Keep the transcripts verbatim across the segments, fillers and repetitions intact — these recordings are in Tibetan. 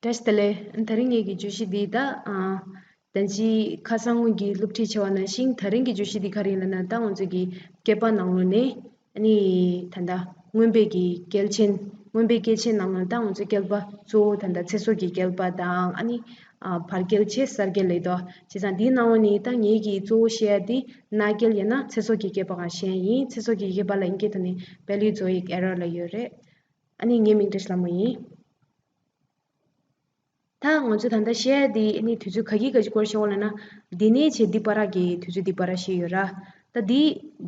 བཀྲ་ཤིས་བདེ་ལེགས། ད་རིང་ངེད་ཀྱི་བརྗོད་གཞི་འདི་ད་ཨ། ད་ཅི་ཁ་སང་སྔོན་གྱི་སློབ་ཁྲིད་བྱས་པ་ནང་བཞིན་ད་རིང་གི་བརྗོད་གཞི་འདི་ག་རེ་ཡིན་ལབ་ན། ད་ང་ཚོ་གི་བསྐལ་པ་ནང་ལོགས་ནས་ཨ་ནི་ད་ལྟ་མངོན་པའི་གི་བསྐལ་ཆེན། མངོན་པའི་བསྐལ་ཆེན་ནང་ལོགས་ནས་ད་ང་ཚོ་བསྐལ་པ་གཙོ་བོ་ད་ལྟ་ཚེ་སྲོག་གི་བསྐལ་པ་དང་ཨ་ནི་ཨ་བར་བསྐལ་བྱས་གསར་བསྐལ་ལབ་དོ། བྱས་ཙང་འདིའི་ནང་ལོགས་ནས་ད་ངེད་ཀྱི་གཙོ་བོ་བཤད་ཡ་འདི་གནའ་བསྐལ་ཡང་ན་ཚེ་སྲོག་གི་བསྐལ་པ་གང་བཤད་ཡིན། ཚེ་སྲོག་གི་བསྐལ་པ་ལ་ཨིན་སྐད་ཐོག་ནས་Paleozoic Era ལབ་ཡོད་རེད། ཨ་ནི་ངའི་མིང་བཀྲ་ཤིས་ལྷ་མོ་ཡིན། ད་ང་ཚོ་ད་ལྟ་བཤད་ཡ་འདི་ཨ་ནི་དུས་ཚོད་ག་གི་ག་གི་སྐོར་བཤད་པ་ལབ་ན། འདི་ནས་བྱས་འདི་བར་གྱི་དུས་ཚོད་འདི་བར་བཤད་ཡོད་ར། ད་འདི་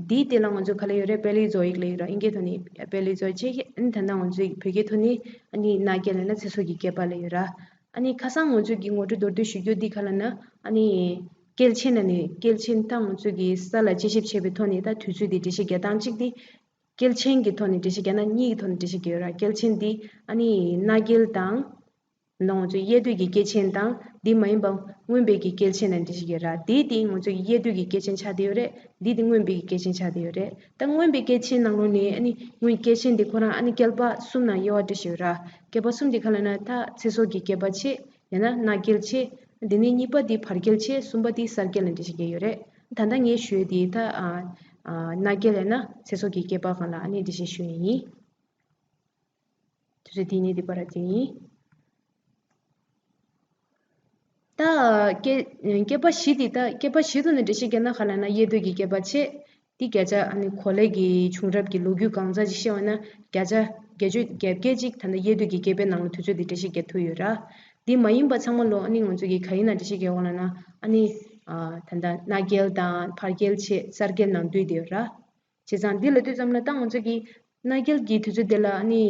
འདི་དེ་ལ་ང་ཚོ་ག་ལབ་ཡོད་རེད། Paleozoic ལབ་ཡོད་ར། ཨིན་སྐད་ཐོག་ནས་Paleozoic བྱས། ཨ་ནི་ད་ལྟ་ང་ཚོའི་བོད་སྐད་ཐོག་ནས་ཨ་ནི་གནའ་བསྐལ་ལབ་ན་ཚེ་སྲོག་གི་བསྐལ་པ་ལབ་ཡོད་ར། ཨ་ནི་ཁ་སང་ང་ཚོ་གི་ངོ་སྤྲོད་མདོར་བསྡུས་ཞུ་རྒྱུ་འདི་ག་ལབ་ན། ཨ་ནི་བསྐལ་ཆེན་ལབ་ནས། བསྐལ་ཆེན་ད་ང་ཚོ་གི་ས་ལ་དཔྱད་ཞིབ་བྱས་པའི་ཐོག་ནས་ད་དུས་ཚོད་འདི་འགྲེལ་བཤད་རྒྱག་སྟངས་གཅིག་འདི། བསྐལ་ཆེན་གྱི་ཐོག་ནས་འགྲེལ་བཤད་རྒྱག་ན་གཉིས་ཀྱི་ཐོག་ནས་འགྲེལ་བཤད་རྒྱག་ཡོད་ར། བསྐལ་ཆེན་འདི་ཨ་ནི་གནའ་བསྐལ་དང་། ལ་ང་ཚོ་ཡལ་དུས་ཀྱི་བསྐལ་ཆེན་དང་། འདི་མ་ཡིན་པ་མངོན་པའི་གི་བསྐལ་ཆེན་ལ་འགྲེལ་བཤད་རྒྱག་ཡོད་ར། འདི་དེ་ང་ཚོ་ཡལ་དུས་ཀྱི་བསྐལ་ཆེན་ཆགས་བསྡད་ཡོད་རེད། འདི་དེ་མངོན་པའི་གི་བསྐལ་ཆེན་ཆགས་བསྡད་ཡོད་རེད། ད་མངོན་པའི་བསྐལ་ཆེན་ནང་ལོགས་ནས་ཨ་ནི་སྔོན་བསྐལ་ཆེན་འདི་ཁོ་རང་ཨ་ནི་བསྐལ་པ་གསུམ་ནང་དབྱེ་བ་འབྱེད་བཞག་ཡོད་ར། བསྐལ་པ་གསུམ་འདི་ག་ལབ་ན། ད་ཚེ་སྲོག་གི་བསྐལ་པ་བྱས། ཡང་ན་གནའ་བསྐལ་བྱས། འདི་ནས་གཉིས་པ་འདི་བར་བསྐལ་བྱས། གསུམ་པ་འདི་གསར་བསྐལ་ལ་འགྲེལ་བཤད་རྒྱག་ཡོད་རེད། ད་ལྟ་ངས་ཞུ་ཡས་འདི་ད་ཨ་ཨ་གནའ་བསྐལ་ཡང་ན་ཚེ་སྲོག་གི་བསྐལ་པ་སྒང་ལ་ཨ་ནི་འགྲེལ་བཤད་ཞུ་ཡས་ཡིན། དུས་ཚོད་དེ་ནས་འདི་བར་དེ་ཡིན། ད་བསྐལ་བསྐལ་པ་བཞི་འདི། ད་བསྐལ་པ་བཞི་ཐོག་ནས་འགྲེལ་བཤད་རྒྱག་ན་ག་ལབ་ན། ཡལ་དུས་ཀྱི་བསྐལ་པ་བྱས། འདི་བརྒྱ་ཆ་ཨ་ནི་གོ་ལའི་གི་བྱུང་རབས་ཀྱི་ལོ་རྒྱུས་གང་ཙམ་ཞིག་བཤད་པ་ན། བརྒྱ་ཆ་བརྒྱད་ཅུ་གྱ་བརྒྱད་ཅིག་ད་ལྟ་ཡལ་དུས་ཀྱི་བསྐལ་པའི་ནང་ལ་དུས་ཚོད་འདི་འགྲེལ་བཤད་རྒྱག་ཐུབ་ཡོད་ར། འདི་མ་ཡིན་པ་ཚང་མ་ལོ་ཨ་ནི་ང་ཚོ་གི་ག་རེའི་ནང་འགྲེལ་བཤད་རྒྱག་ཡོད་ལབ་ན། ཨ་ནི་ཨ་ད་ལྟ་གནའ་བསྐལ་དང་བར་བསྐལ་བྱས་གསར་བསྐལ་ནང་འདུས་བསྡད་ཡོད་ར། བྱས་ཙང་འདི་ལབ་དུས་ཙམ་ལ་ད་ང་ཚོ་གི་གནའ་བསྐལ་གྱི་དུས་ཚོད་དེ་ལ་ཨ་ནི་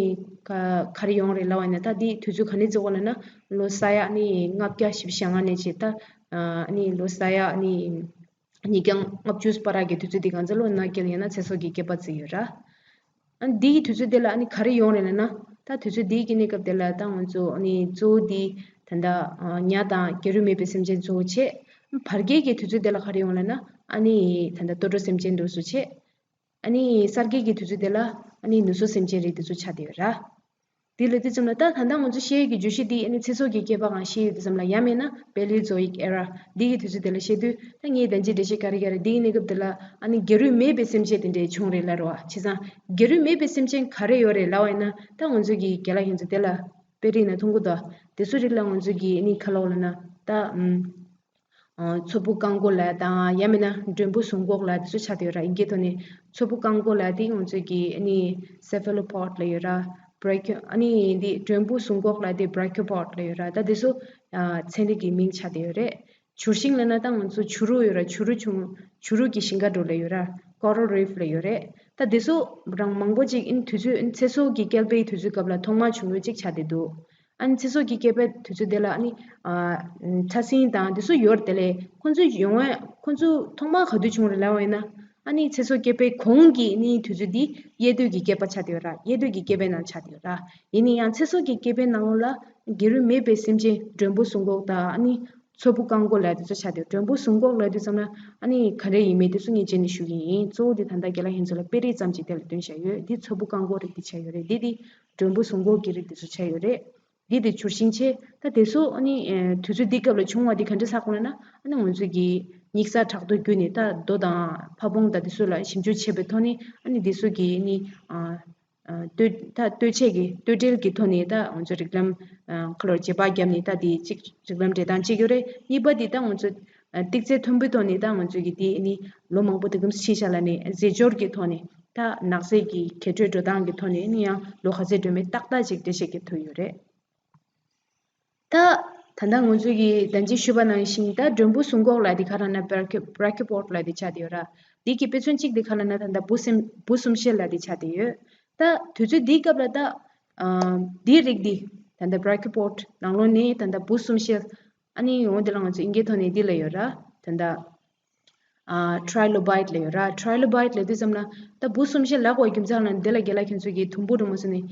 ག་ག་རེ་ཡོང་རེད་ལབ་པ་ཡིན་ན། ད་འདི་དུས་ཚོད་ག་ནས་བརྩི་དགོས་ལབ་ན། ལོ་ས་ཡ་ཨ་ནི་ལྔ་བརྒྱ་བཞི་བཅུ་ཞེ་ལྔ་ནས་བྱས། ད་ཨ་ནི་ལོ་ས་ཡ་ཨ་ནི་ཉིས་བརྒྱ་ལྔ་བཅུ་བར་གྱི་དུས་ཚོད་འདི་གང་ཚེ་ལོ་གནའ་བསྐལ་ཡང་ན་ཚེ་སྲོག་གི་བསྐལ་པ་བརྩི་ཡོད་ར། ཨ་ནི་འདི་གི་དུས་ཚོད་དེ་ལ་ཨ་ནི་ག་རེ་ཡོང་རེད་ལབ་ན། ད་དུས་ཚོད་འདི་གི་གནས་སྐབས་དེ་ལ་ད་ང་ཚོ་ཨ་ནི་གཙོ་བོ་འདི་ད་ལྟ་ཨ་ཉ་དང་བརྒྱུད་རིམ་མེད་པའི་སེམས་ཅན་གཙོ་བོ་བྱས། བར་བསྐལ་གྱི་དུས་ཚོད་དེ་ལ་ག་རེ་ཡོང་ལབ་ན། ཨ་ནི་ད་ལྟ་དུད་འགྲོ་སེམས་ཅན་འདི་ཚོ་བྱས། ཨ་ནི་གསར་བསྐལ་གྱི་དུས་ཚོད་དེ་ལ་ཨ་ནི་ནུ་གསོ་སེམས་ཅན་རིགས་འདི་ཚོ་ཆགས་བསྡད་ཡོད་ར། དེ་ལབ་དུས་ཙམ་ལ་ད་ད་ལྟ་ང་ཚོ་བཤད་ཡས་ཀྱི་བརྗོད་གཞི་འདི་ཨ་ནི་ཚེ་སྲོག་གི་བསྐལ་པ་སྒང་བཤད་ཡོད་དུས་ཙམ་ལ། ཡང་མིན་ན་Paleozoic Era འདི་གི་དུས་ཚོད་དེ་ལ་བཤད་དུས། ད་ངས་ད་ཅི་འགྲེལ་བཤད་ག་རེ་ག་རེ། འདི་གི་གནས་སྐབས་དེ་ལ་ཨ་ནི་བརྒྱུད་རིམ་མེད་པའི་སེམས་ཅན་དེ་འདྲ་བྱུང་རེད་ལབ་རེད་བ། བྱས་ཙང་བརྒྱུད་རིམ་མེད་པའི་སེམས་ཅན་ག་རེ་ཡོད་རེད་ལབ་པ་ཡིན་ན། ད་ང་ཚོ་གི་རྒན་ལགས་ཁྱེད་ཚོ་དེ་ལ་དཔེ་རིས་ནང་མཐོང་གི་འདུག་དེ་ཚོའི་རིགས་ལ་ང་ཚོ་གི་ཨ་ནི་ག་ལབ་དགོས་ལབ་ན། ད་ཨམ། ཨ་མཚོ་བུ་ཀོང་ཀོ་ལབ་དང་། ཡང་མིན་ན་མགྲོན་པོ་ཟུང་འགོག་ལབ་དེ་ཚོ་ཆགས་བསྡད་ཡོད་ར། ཨིན་སྐད་ཐོག་ནས་མཚོ་བུ་ཀོང་ཀོ་ལབ་དེ་ང་ཚོ་གི་ཨ་ནི་Cephalopod ལབ་ཡོད་ར། Brachio ཨ་ནི་འདི་མགྲོན་པོ་ཟུང་འགོག་ལབ་དེ་Brachiopods ལབ་ཡོད་ར། ད་དེ་ཚོ་ཨ་ཚན་རིག་གི་མིང་ཆགས་བསྡད་ཡོད་རེད། བྱུར་ཤིང་ལབ་ན་ད་ང་ཚོ་བྱུ་རུ་ཡོད་ར། བྱུ་རུ་ཆུང་། བྱུ་རུ་གི་ཞིང་ཁ་འདྲ་ལབ་ཡོད་ར། Coral reef ལབ་ཡོད་རེད། ད་དེ་ཚོ་རང་མང་པོ་ཅིག་ཨ་ནི་དུས་ཚོད་ཨ་ནི་ཚེ་སྲོག་གི་བསྐལ་པའི་དུས་ཚོད་སྐབས་ལ་ཐོག་མར་བྱུང་ཡོད་ཅིག་ཆགས་བསྡད་འདུག་ཨ་ནི་ཚེ་སྲོག་གི་བསྐལ་པའི་དུས་ཚོད་དེ་ལ་ཨ་ནི་ཨ་ཕྲ་སྲིན་དང་དེ་ཚོ་ཡོད་རེད། དེ་ལས་ཁོང་ཚོ་ཡོང་བ་ཁོང་ཚོ་ཐོག་མར་ག་དུས་བྱུང་རེད་ལབ་པ་ཡིན་ན། ཨ་ནི་ཚེ་སྲོག་བསྐལ་པའི་གོང་གི་ཨ་ནི་དུས་ཚོད་འདི་ཡལ་དུས་ཀྱི་བསྐལ་པ་ཆགས་བསྡད་ཡོད་ར། ཡལ་དུས་ཀྱི་བསྐལ་པའི་ནང་ཆགས་བསྡད་ཡོད་ར། ཡིན་ན་ཡང་ཚེ་སྲོག་གི་བསྐལ་པའི་ནང་ལོགས་ལ་བརྒྱུད་རིམ་མེད་པའི་སེམས་ཅན་མགྲོན་པོ་ཟུང་འགོག་དང་། ཨ་ནི་མཚོ་བུ་ཀོང་ཀོ་ལབ་དེ་ཚོ་ཆགས་བསྡད་ཡོད། མགྲོན་པོ་ཟུང་འགོག་ལབ་དུས་ཙམ་ལ་ཨ་ནི་ག་རེ་ཡིན་མིན་དེ་ཚོ་ངས་རྗེས་ནས་ཞུ་གི་ཡིན། གཙོ་བོ་དེ་ད་ལྟ་རྒན་ལགས་ཁྱེད་ཚོ་ལ་དཔེ་རིས་ཙམ་ཅིག་དེ་ལ་སྟོན་བཞག་ཡོད། འདི་མཚོ་བུ་ཀོང་ཀོ་རིགས་དེ་ཆགས་ཡོད་རེད། འདི་དེ་མགྲོན་པོ་ཟུང་འགོག་གི་རིགས་དེ་ཚོ་ཆགས་ཡོད་རེད། འདི་དེ་བྱུར་ཤིང་བྱས། ད་དེ་ཚོ་ཨ་ནི་ཨེ་དུས་ཚོད་འདི་སྐབས་ལ་བྱུང་བ་འདི་ག་འདྲ་ཆགས་ཀྱི་ཡོད་ལབ་ན། ཨ་ནི་ང་ཚོ་གི་སྙིགས་ས་བྲག་རྡོ་བརྒྱུད་ནས་ད་རྡོ་དང་ཕ་བོང་དང་དེ་ཚོ་ལ་ཞིབ་འཇུག་བྱས་པའི་ཐོག་ནས། ཨ་ནི་དེ་ཚོ་གི་ཨ་ནི་ཨ་ཨ་ལྟོས་ད་ལྟོས་ཆས་ཀྱི་ལྟོས་འབྲེལ་གྱི་ཐོག་ནས་ད་ང་ཚོ་རིགས་ལམ་ཨ་ཁ་ལོར་རྗེས་དཔག་བརྒྱབ་ནས། ད་དེ་གཅིག་རིགས་ལམ་འབྲེལ་སྟངས་གཅིག་ཡོད་རེད། གཉིས་པ་དེ་ད་ང་ཚོ་ཨ་ཏིག་ཙེ་མཐོན་པོའི་ཐོག་ནས་ད་ང་ཚོ་གི་དེ་ཨ་ནི་ལོ་མང་པོ་དེ་གམ་ཕྱིན་བཞག་ལབ་ནས་རྫས་སྦྱོར་གྱི་ཐོག་ནས། ད་ནགས་ཚལ་གྱི་འགྱེད་འཕྲོའི་འགྲོ་སྟངས་ཀྱི་ཐོག་ནས་ཨ་ནི་ཡང་ལོ་ག་ཚོད་འགྲོ་མིན་ཏག་ཏག་ཅིག་འགྲེལ་བཤད་རྒྱག་ཐུབ་ཡོད་རེད། ད་ད་ལྟ་ང་ཚོ་གིས་ད་ཅི་ཞུས་པ་ནང་བཞིན་ད་མགྲོན་པོ་ཟུང་འགོག་ལབ་དེ་ག་རང་ན་Brachio- Brachiopods ལབ་དེ་ཆགས་བསྡད་ཡོད་ར། འདི་གི་དཔེ་མཚོན་གཅིག་དེ་ག་རང་ན་ད་ལྟ་འབུ་སེམས་འབུ་གསུམ་ཤེལ་ལབ་དེ་ཆགས་བསྡད་ཡོད། ད་དུས་ཚོད་འདིའི་སྐབས་ལ་ད་ཨ་འདིའི་རིགས་འདི་ད་ལྟ་Brachiopods ནང་ལོགས་ནས་ད་ལྟ་འབུ་གསུམ་ཤེལ། ཨ་ནི་འོ་དེ་ལ་ང་ཚོ་ཨིན་སྐད་ཐོག་ནས་འདི་ལབ་ཡོད་ར། ད་ལྟ་ཨ་trilobite ལབ་ཡོད་ར། Trilobite ལབ་དུས་ཙམ་ལ་ད་འབུ་གསུམ་ཤེལ་ལབ་དགོས་རྒྱུ་མཚན་ལ་འདི་ལ་རྒན་ལགས་ཁྱེད་ཚོ་གིས་དུམ་བུ་འདྲ་མོ་བཟོས་ནས་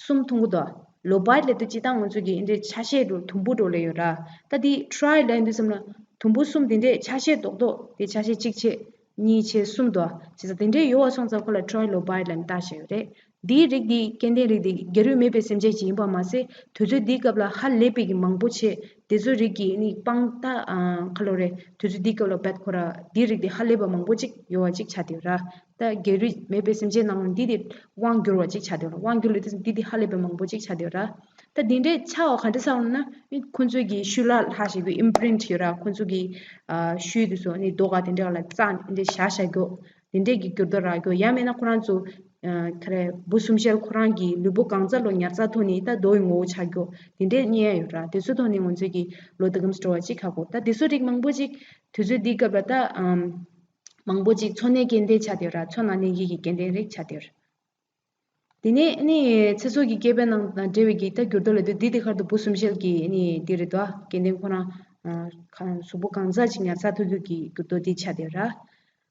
གསུམ་མཐོང་གི་འདུག lobite ལབ་དུས་ཅི་ད་ང་ཚོ་གིས་འདི་འདྲའི་ཆ་ཤས་འདྲ་དུམ་བུ་འདྲ་ལབ་ཡོད་ར། ད་འདི་tri ལབ་དུས་ཙམ་ལ་དུམ་བུ་གསུམ་འདི་འདྲའི་ཆ་ཤས་རྡོག་རྡོག་དེ་ཆ་ཤས་གཅིག་བྱས། གཉིས་བྱས་གསུམ་འདུག་ཨ། བྱས་ཙང་དེ་འདྲའི་ཡོད་པ་སོང་ཙང་ཁོ་ལ་ཊི་རོ་ལི་ལོ་བྷའིཌ་ལབ་ནས་བཏགས་བཞག་ཡོད་རེད། འདིའི་རིགས་འདི་སྐྱེ་ལྡན་རིགས་འདི་སྒལ་རུས་མེད་པའི་སེམས་ཅན་ཅིག་ཡིན་པ་མ་ཟད་དུས་ཚོད་འདིའི་སྐབས་ལ་ཧ་ལས་པའི་གི་མང་པོ་བྱས་དེ་ཚོའི་རིགས་ཀྱི་ནི་སྤང་ད་ཁ་ལོ་རེད། དུས་ཚོད་འདིའི་སྐབས་ལ་བད་ཁོ་ར་འདིའི་རིགས་འདི་ཧ་ལས་པ་མང་པོ་ཅིག་ཡོད་པ་ཅིག་ཆགས་བསྡད་ཡོད་ར། ད་སྒལ་རུས་མེད་པའི་སེམས་ཅན་ནང་ལ་འདི་དེ་དབང་བསྒྱུར་བ་ཅིག་ཆགས་བསྡད་ཡོད་ར། དབང་བསྒྱུར་ལས་དེ་འདི་དེ་ཧ་ལས་པའི་མང་པོ་ཅིག་ཆགས་བསྡད་ཡོད་ར། ད་འདི་འདྲའི་ཆགས་པ་ག་འདྲ་ཆགས་ཡོད་ན་ཁོ་ཚོའི་གི་ཤུལ་ལྷག་ལྷག་ཞེས་པའི་ཨིམ་པི་རིན་ཊི་ཡོད་ར། ཁོ་ཚོའི་གི་ཤུལ་དེ་ཚོ་ནི་རྡོ་ག་དེ་འདྲ་ལ་བཙགས་ནས་འདི་འདྲ་བཞག་བཞག་རྒྱུ། དེ་འདྲས་ཀྱི་འགྱུར་ལྡོག་རག་རྒྱུ། ཡང་མིན་ན་ཁོ་རང་ཚོ་ཨ་ག་རེ་འབུ་གསུམ་ཤེལ་ཁོ་རང་གི་ལུས་པོ་གང་ཚ་ལོ་ཉར་ཚགས་ཐོག་ནས་ད་རྡོའི་ངོ་བོ་ཆགས་རྒྱུ་དེ་འདྲས་རྙེད་ཡ་ཡོད་ར། དེ་ཚོའི་ཐོག་ནས་ང་ཚོས་ཀྱི་ལོ་དེ་གམ་སྤྲོ་བ་ཅིག་ཁ་གོ། ད་དེ་ཚོའི་རིགས་མང་པོ་ཅིག་དུས་ཚོད་འདིའི་སྐབས་ལ་ད་ཨམ་མང་པོ་ཅིག་འཚོ་གནས་སྐྱེལ་འདྲེན་ཆགས་བསྡད་ཡོད་ར། མཚོ་ནང་གནས་མཁན་གྱི་སྐྱེ་ལྡན་རིགས་ཆགས་བསྡད་ཡོད་ར། དེ་ནས་ནི་ཚེ་སྲོག་གི་སྐྱེ་འཕེལ་ནང་དང་འབྲེལ་བའི་གི་ད་འགྱུར་ལྡོག་ལ་དུས་འདི་དེ་ཁར་དུ་འབུ་གསུམ་ཤེལ་གྱི་ནི་འདི་རེད་དོ། སྐྱེ་ལྡན་ཁོ་རང་ཨ་གཟུགས་པོ་གང་ཚ་ཅིག་ཉར་ཚགས་ཐུབ་རྒྱུ་གི་འགྱུར་ལྡོག་འདི་ཆགས་བསྡད་ཡོད་ར།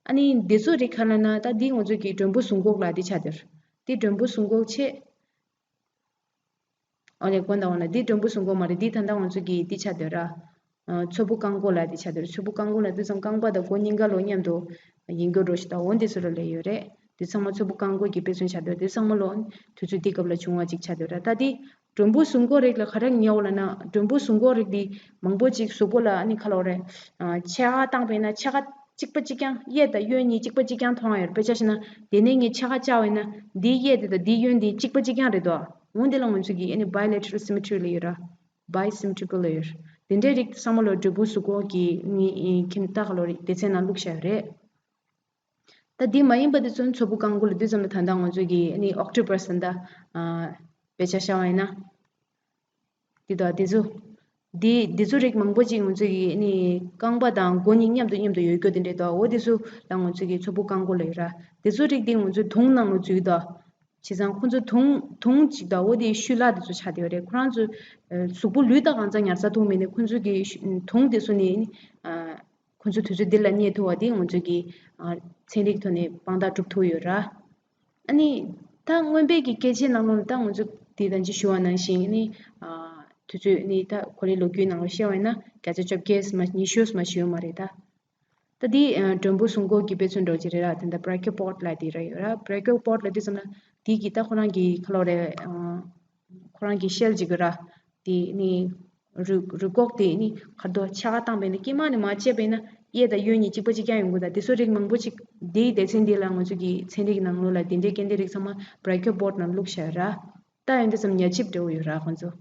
ཨ་ནི་འདི་ཚོ་རིགས་ག་ལ་ན་ད་འདི་ང་ཚོ་གི་མགྲོན་པོ་ཟུང་འགོག་ལ་འདི་ཆགས་བསྡད་ཡོད་ར། འདི་མགྲོན་པོ་ཟུང་འགོག་ཆེད། ཨོ་ལེ་དགོན་དང་འོ་ན་འདི་མགྲོན་པོ་ཟུང་འགོག་མ་རེད། འདི་ད་ལྟ་ང་ཚོ་གི་འདི་ཆགས་བསྡད་ཡོད་ར། ཨ་མཚོ་བུ་རྐང་མགོ་ལ་འདི་ཆགས་བསྡད་ཡོད་ར། མཚོ་བུ་རྐང་མགོ་ལ་དུས་ཙམ་རྐང་པ་དང་མགོ་གཉིས་ཀ་ལོ་མཉམ་དུ་ཡིན་རྒྱུ་འགྲོ་ཞིག་ད་འོ་འདི་ཚོ་ལ་ལས་ཡོད་རེད། འདི་ཚང་མ་མཚོ་བུ་རྐང་མགོ་གི་དཔེ་མཚོན་ཆགས་བསྡད་ཡོད། འདི་ཚང་མ་ལོ་དུས་ཚོད་འདི་སྐབས་ལ་བྱུང་བ་ཅིག་ཆགས་བསྡད་ཡོད་ར། ད་འདི་མགྲོན་པོ་ཟུང་འགོག་རིགས་ལ་ག་རེ་ཉེ་བོ་ལ་ན་མགྲོན་པོ་ཟུང་འགོག་རིགས་འདི་མང་པོ་ཅིག་གཟུགས་པོ་ལ་ཨ་ནི་ཁ་ལོ་རེད། ཨ་ཕྱེད་ཀ་བཏང་པས་ན་ཕྱེད་ཀ་གཅིག་པ་གཅིག་རྐྱང་གཡས་དང་གཡོན་གཉིས་གཅིག་པ་གཅིག་རྐྱང་མཐོང་ཡ་ཡོད་རེད། དཔེ་ཆ་བཞག་ན་དེ་ནས་ངས་ཕྱེད་ཀ་བཅག་པས་ན་འདིའི་གཡས་དེ་དང་འདིའི་གཡོན་དེ་གཅིག་པ་གཅིག་རྐྱང་རེད་དོ། འོ་འདི་ལ་ང་ཚོ་གིས་ཨ་ནི་bilateral symmetry ལབ་ཡོད་ར། bisymmetrical ལབ་ཡོད་ར། དེ་འདྲའི་རིགས་ཚང་མ་ལོ་མགྲོན་པོ་ཟུང་འགོག་གི་ནི་ཁྱིམ་བདག་ལོ་རིགས་སྡེ་ཚན་ནང་བླུགས་བཞག་ཡོད་རེད། ད་འདི་མ་ཡིན་པ་དེ་ཚོ་མཚོ་བུ་རྐང་མགོ་ལ་དུས་ཙམ་ལ་ད་ལྟ་ང་ཚོ་གིས་ཨ་ནི་octopus ད་ལྟ་ཨ་དཔེ་ཆ་བཞག་པ་ཡིན་ན། འདི་དང་འདི་ཚོ། འདི་འདི་ཚོ་རིགས་མང་པོ་ཅིག་ང་ཚོ་གི་ནི་རྐང་པ་དང་མགོ་གཉིས་མཉམ་དུ་མཉམ་དུ་ཡོད་རྒྱུ་དེ་འདྲས་འདུག་འོ་འདི་ཚོ་ལ་ང་ཚོ་གི་མཚོ་བུ་རྐང་མགོ་ལབ་ཡོད་ར། འདི་ཚོ་རིགས་འདི་ང་ཚོའི་དུང་ནང་ལ་འཛུལ་འདུག་བྱས་ཙང་ཁོ་ཚོ་དུང་དུང་ཅིག་དང་འོ་དེ་ཤུལ་ལྷག་དེ་ཚོ་ཆགས་བསྡད་ཡོད་རེད། ཁོ་རང་ཚོ་གཟུགས་པོ་ལུས་དང་གང་ཚང་ཉར་ཚགས་ཐུབ་མེད་ནས་ཁོ་ཚོ་གི་དུང་དེ་ཚོ་ནི་ཁོ་ཚོ་དུས་ཚོད་འདི་ལ་རྙེད་ཐུབ་པ་དེ་ང་ཚོ་གི་ཚན་རིག་ཐོག་ནས་དཔང་རྟགས་གྲུབ་ཐུབ་ཡོད་ར། ཨ་ནི། ད་སྔོན་པའི་གི་སྐད་ཆའི་ནང་ལོགས་ལ་ད་ང་ཚོ་དེ་ད་ཅི་ཞུ་བ་ནང་བཞིན་ནི། དུས་ཚོད་ནི་ད་གོ་ལའི་ལོ་རྒྱུས་ནང་ལ་བཤད་པ་ཡིན་ན་བརྒྱ་ཆ་བཅོ་བརྒྱད་མ་ཉི་ཤུ་མ་ཞུ་ཡོད་མ་རེད་ད། ད་དེ་མགྲོན་པོ་ཟུང་འགོག་གི་དཔེ་མཚོན་འདྲ་བོ་ཅིག་རེད་ར། དེ་འདྲ་brachiopods ལབ་དེ་ར་ཡོད་ར། brachiopods ལབ་དུས་ཙམ་ལ་དེ་གི་ད་ཁོ་རང་གི་ཁ་ལོ་རེད། ཁོ་རང་གི་ཤེལ་ཅིག་ཡོད་ར། དེ་ནི། རུས་རུས་ཁོག་དེ་ནི་ཁ་དོག་ཆ་ག་བཏང་པས་ན་དཀྱིལ་མ་ནས་མར་བཅད་པས་ན་གཡས་དང་གཡོན་གཉིས་གཅིག་པ་གཅིག་རྐྱང་ཡོང་གི། ད་དེ་ཚོ་རིགས་མང་པོ་ཅིག་འདིའི་སྡེ་ཚན་འདི་ལ་ང་ཚོ་གི་ཚན་རིག་ནང་ལོགས་ལ་དེ་འདྲའི་སྐྱེ་ལྡན་རིགས་ཚང་མ་brachiopods ནང་བླུགས་བཞག་ཡོད་ར། ད་ཡོང་དུས་ཙམ་ཉ་ཆིབས་འདྲ་བོ་ཡོད་ར་ཁོང་ཚོ།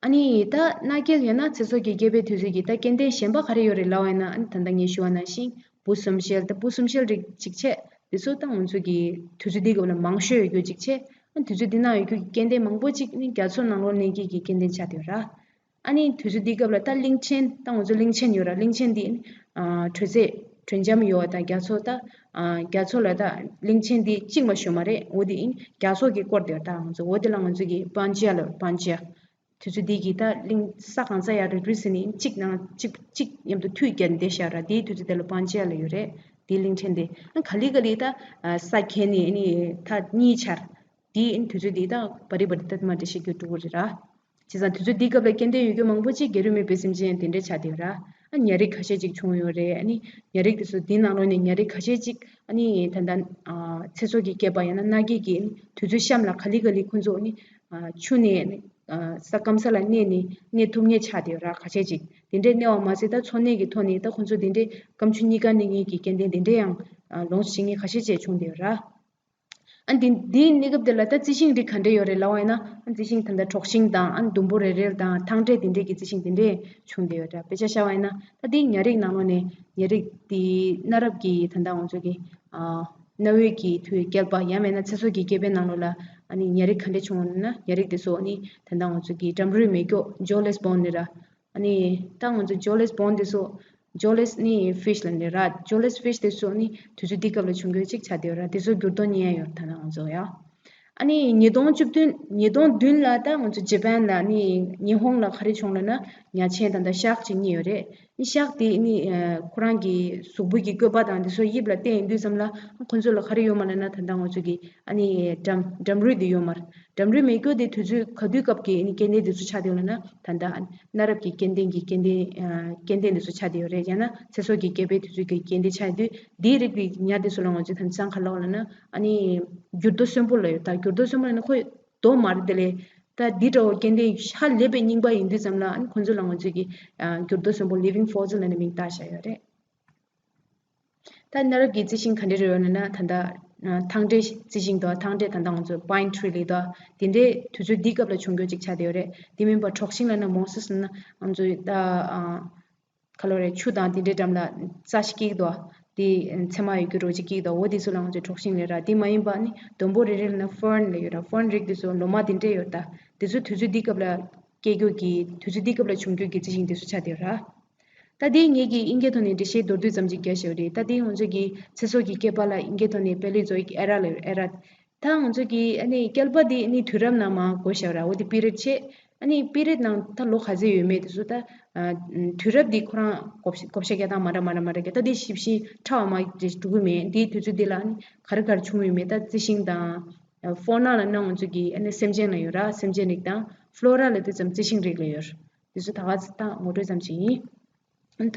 ཨ་ནི་ད་མནའ་སྐྱེལ་ཡང་ན་ཚེ་སྲོག་གི་སྐྱེ་འཕེལ་དུས་ཚོད་ཀྱི་ད་སྐྱེ་ལྡན་གཞན་པ་ག་རེ་ཡོད་རེད་ལབ་པ་ཡིན་ན། ཨ་ནི་ད་ལྟ་ངས་ཞུ་བ་ནང་བཞིན་འབུ་གསུམ་ཤེལ། ད་འབུ་གསུམ་ཤེལ་རིགས་གཅིག་བྱས། དེ་ཚོ་ད་ང་ཚོ་གི་དུས་ཚོད་འདི་སྐབས་ལ་མང་ཤོས་ཡོད་རྒྱུ་གཅིག་བྱས། ཨ་ནི་དུས་ཚོད་འདི་ནང་ཡོད་རྒྱུ་གི་སྐྱེ་ལྡན་མང་པོ་ཅིག་ནི་རྒྱ་མཚོ་ནང་ལོགས་གནས་མཁན་གྱི་སྐྱེ་ལྡན་ཆགས་བསྡད་ཡོད་ར། ཨ་ནི་དུས་ཚོད་འདི་སྐབས་ལ་ད་གླིང་ཆེན། ད་ང་ཚོ་གླིང་ཆེན་ཡོད་ར། གླིང་ཆེན་འདི་ཨ་དྲོད་ཚད་དྲོད་འཇམ་ཡོད་པ་དང་རྒྱ་མཚོ་ད་ཨ་རྒྱ་མཚོ་ལ་ད་གླིང་ཆེན་འདི་གཅིག་མ་ཞུ་མ་རེད། འོ་འདི་ཨིན་རྒྱ་མཚོ་གི་སྐོར་དེ་ད་ང་ཚོ་འོ་དེ་ལ་ང་ཚོ་གི་སྤང་ཇ་ལ་སྤང་ཇ། དུས་ཚོད་འདི་གི་ད་གླིང་ས་གང་ས་ཡར་རི་རི་ཟེར་ནས་གཅིག་ནང་གཅིག་གཅིག་མཉམ་དུ་མཐུད་བརྒྱབ་བསྡད་བཞག་ར། དེའི་དུས་ཚོད་དེ་ལ་སྤང་ཇ་ལ་ཡོད་རེད། དེའི་གླིང་ཕྲན་དེ་ཨ་ག་ལེ་ག་ལེ་ད་ཨ་ས་ཁེལ་ནས་ཨ་ནི་ད་གཉིས་ཆར། དེའི་ཨ་ནི་དུས་ཚོད་དེ་ད་བ་རི་བ་རི་ད་མ་འདྲ་ཞིག་གི་འགྲོ་གི་རེད་ར། བྱས་ཙང་དུས་ཚོད་འདིའི་སྐབས་ལ་སྐྱེ་ལྡན་ཡོད་རྒྱུ་མང་པོ་ཅིག་སྒལ་རུས་མེད་པའི་སེམས་ཅན་དེ་འདྲ་ཆགས་བསྡད་ཡོད་ར། ཨ་ཉ་རིགས་ཁ་ཤས་ཅིག་བྱུང་ཡོད་རེད། ཨ་ནི་ཉ་རིགས་དེ་ཚོ་དེའི་ནང་ལོགས་ནས་ཉ་རིགས་ཁ་ཤས་ཅིག་ཨ་ནི་ད་ལྟ་ཨ་ཚེ་སྲོག་གི་སྐྱེས་པ་ཡང་ན་མནའ་སྐྱེལ་གྱི་དུས་ཚོད་གཤམ་ལ་ག་ལེ་ག་ལེ་ཁོ་ཚོ་ཨ་ནི་ཨ་ཆུ་ནས་ཨ་ས་སྐམ་ས་ལ་གནས་ནས་གནས་ཐུབ་མཁན་ཆགས་བསྡད་ཡོད་ར། ཁ་ཤས་ཅིག་དེ་འདྲའི་གནས་པ་མ་ཟད་ད་འཚོ་གནས་ཀྱི་ཐོག་ནས་ད་ཁོ་ཚོ་དེ་འདྲའི་སྐམ་ཆུ་གཉིས་ཀ་གནས་མཁན་གྱི་སྐྱེ་ལྡན་དེ་འདྲའི་ཡང་ཨ་ལོངས་སུ་སྤྱད་མཁན་ཁ་ཤས་ཅིག་བྱུང་བསྡད་ཡོད་ར། ཨ་འདི་འདིའི་གནས་སྐབས་དེ་ལ་ད་རྩི་ཤིང་རིགས་ག་འདྲས་ཡོད་རེད་ལབ་པ་ཡིན་ན། ཨ་རྩི་ཤིང་ད་ལྟ་གྲོག་ཤིང་དང་། ཨ་འདུམ་བུ་རེ་རེལ་དང་། ཐང་འབྲས་དེ་འདྲས་ཀྱི་རྩི་ཤིང་དེ་འདྲས་བྱུང་བསྡད་ཡོད་འདྲ། དཔེ་ཆ་བཞག་པ་ཡིན་ན་ད་འདི་ཉ་རིགས་ནང་ལོགས་ནས་ཉ་རིགས་དེ་གནའ་རབས་ཀྱི་ད་ལྟ་ང་ཚོ་གི་ཨ་གནའ་བོའི་གི་དུས་བསྐལ་པ་ཡང་མིན་ན་ཚེ་སྲོག་གི་སྐྱེ་འཕེལ་ནང་ལོགས་ལ་ཨ་ནི་ཉ་རིགས་ག་འདྲས་བྱུང་བ་ན། ཉ་རིགས་དེ་ཚོ་ཨ་ནི་ད་ལྟ་ང་ཚོ་གི་འགྲམ་རུས་མེད་རྒྱུ་jaw-less bone ནི་ར། ཨ་ནི་ད་ང་ཚོ་jaw-less bone དེ་ཚོ། jaw-less ནི་fish ལབ་ནི་ར། jaw-less fish དེ་ཚོ་ནི་དུས་ཚོད་འདི་སྐབས་ལ་བྱུང་རྒྱུ་ཅིག་ཆགས་བསྡད་ཡོད་ར། དེ་ཚོ་འགྱུར་ལྡོག་རྙེད་ཡ་ཡོད་ར། ད་ང་ཚོ་ཡ། ཨ་ནི་ཉིས་སྟོང་བཅུ་བདུན། ཉིས་སྟོང་བདུན་ལ་ད་ང་ཚོ་ཇ་པན་ལ་ནི་ཉི་ཧོང་ལ་ག་རེ་བྱུང་ལབ་ན་ཉ་ཆེན་ད་ལྟ་ཤཱཀ་ཅིག་རྙེད་ཡོད་རེད། ཤག་དེ་ནི་ཁོ་རང་གི་གཟུགས་པོ་གི་བཀོད་པ་དང་དེ་ཚོ་དབྱིབས་ལ་བལྟས་ཡིན་དུས་ཙམ་ལ་ཁོ་ཚོ་ལ་ག་རེ་ཡོད་མ་ལབ་ན། ད་ལྟ་ང་ཚོ་གི་ཨ་ནི་འགྲམ་འགྲམ་རུས་དེ་ཡོད་མ་རེད། འགྲམ་རུས་མེད་རྒྱུ་དེ་དུས་ཚོད་ག་དུས་སྐབས་ཀྱི་ཨ་ནི་སྐྱེ་ལྡན་དེ་ཚོ་ཆགས་བསྡད་ཡོད་ལབ་ན། ད་ལྟ་གནའ་རབས་ཀྱི་སྐྱེ་ལྡན་གྱི་སྐྱེ་ལྡན་སྐྱེ་ལྡན་དེ་ཚོ་ཆགས་བསྡད་ཡོད་རེད། ཡང་ན་ཚེ་སྲོག་གི་སྐྱེ་འཕེལ་དུས་ཚོད་ཀྱི་སྐྱེ་ལྡན་ཆགས་དུས་དེའི་རིགས་ཀྱི་ཉ་དེ་ཚོ་ལ་ང་ཚོས་ད་ལྟ་ག་ལབ་ལབ་ན་ཨ་ནི་འགྱུར་རྡོ་གསོན་པོ་ལབ་ཡོད། ད་འགྱུར་རྡོ་གསོན་པོ་ལབ་ན་ཁོ་རྡོ་མ་རེད་དེ་ལས། ད་འདི་འདྲ་བོ་སྐྱེ་ལྡན་ཧ་ལས་པའི་རྙིང་པ་ཡིན་དུས་ཙམ་ལ་ཨ་ནི་ཁོ་ཚོ་ལ་ང་ཚོས་ཀྱི་འགྱུར་རྡོ་གསོན་པོ་living fossil ལབ་ནས་མིང་བཏགས་བཞག་ཡོད་རེད། ད་གནའ་རབས་ཀྱི་རྩི་ཤིང་ག་འདྲ་རེ་ཡོད་ན་ད་ལྟ་ཐང་འབྲས་རྩི་ཤིང་དང་། ཐང་འབྲས་ད་ལྟ་ང་ཚོ་pine tree ལབ་དང་དེ་འདྲའི་དུས་ཚོད་འདི་སྐབས་ལ་བྱུང་རྒྱུ་ཅིག་ཆགས་བསྡད་ཡོད་རེད། དེ་མིན་པ་གྲོག་ཤིང་ལབ་ན་moss ལབ་ན་ང་ཚོས་ད་ག་ལབ་རེད། ཆུ་དང་དེ་འདྲའི་འགྲམ་ལ་རྩྭ་ཞིག་སྐྱེ་གི་འདུག་དེ་མཚན་མ་ཡོད་རྒྱུ་རོ་ཅིག་སྐྱེ་གི་འདུག་འོ་དེ་ཚོ་ལ་ང་ཚོས་གྲོག་ཤིང་ལབ་ར། དེ་མ་ཡིན་པ་ནི་སྡོང་པོ་རེ་རེ་ལབ་ན་fern ལབ་ཡོད་ར། fern རིགས་དེ་ཚོ་ལོ་མ་དེ་འདྲས་ཡོད། ད་དེ་ཚོ་དུས་ཚོད་འདི་སྐབས་ལ་སྐྱེ་རྒྱུ་གི་དུས་ཚོད་འདི་སྐབས་ལ་བྱུང་རྒྱུ་གི་རྩི་ཤིང་དེ་ཚོ་ཆགས་བསྡད་ཡོད་ར། ད་དེ་ངེད་ཀྱིས་དབྱིན་སྐད་ཐོག་ནས་འགྲེལ་བཤད་མདོར་བསྡུས་ཙམ་ཅིག་རྒྱག་བཞག་པ་རེད། ད་དེ་ང་ཚོ་གི་ཚེ་སྲོག་གི་བསྐལ་པ་ལ་དབྱིན་སྐད་ཐོག་ནས་Paleozoic era ལབ་ཡོད། era ད་ང་ཚོ་གི་ཨ་ནི་བསྐལ་པ་འདི་ཨ་ནི་དུས་རབས་ནང་མར་བགོས་བཞག་ར། འོ་དེ་period བྱས། ཨ་ནི་period ནང་ད་ལོ་ག་ཚོད་ཡོད་མེད་དེ་ཚོ་ད་ཨ་དུས་རབས་འདི་ཁོ་རང་བགོ་བཤའ་བགོ་བཤའ་རྒྱག་སྟངས་མ་འདྲ་མ་འདྲ་མ་འདྲ་གི། ད་འདི་ཞིབ་ཞིབ་ཕྲ་བ་མ་འགྲིག་གི་མེད། འདིའི་དུས་ཚོད་འདི་ལ་ཨ་ནི་ག་རེ་ག་རེ་བྱུང་ཡོད་མེད། ད་རྩི་ཤིང་དང་fauna ལབ་ན་ང་ཚོ་གི་ཨ་ནི་སེམས་ཅན་ལ་ཡོད་ར། སེམས་ཅན་རིགས་དང་flora ལབ་དུས་ཙམ་རྩི་ཤིང་རིགས་ལ་ཡོད། དེ་ཚོ་ད་ག་ཚོད་ད་ངོ་སྤྲོད་ཙམ་ཞིག་ཡིན།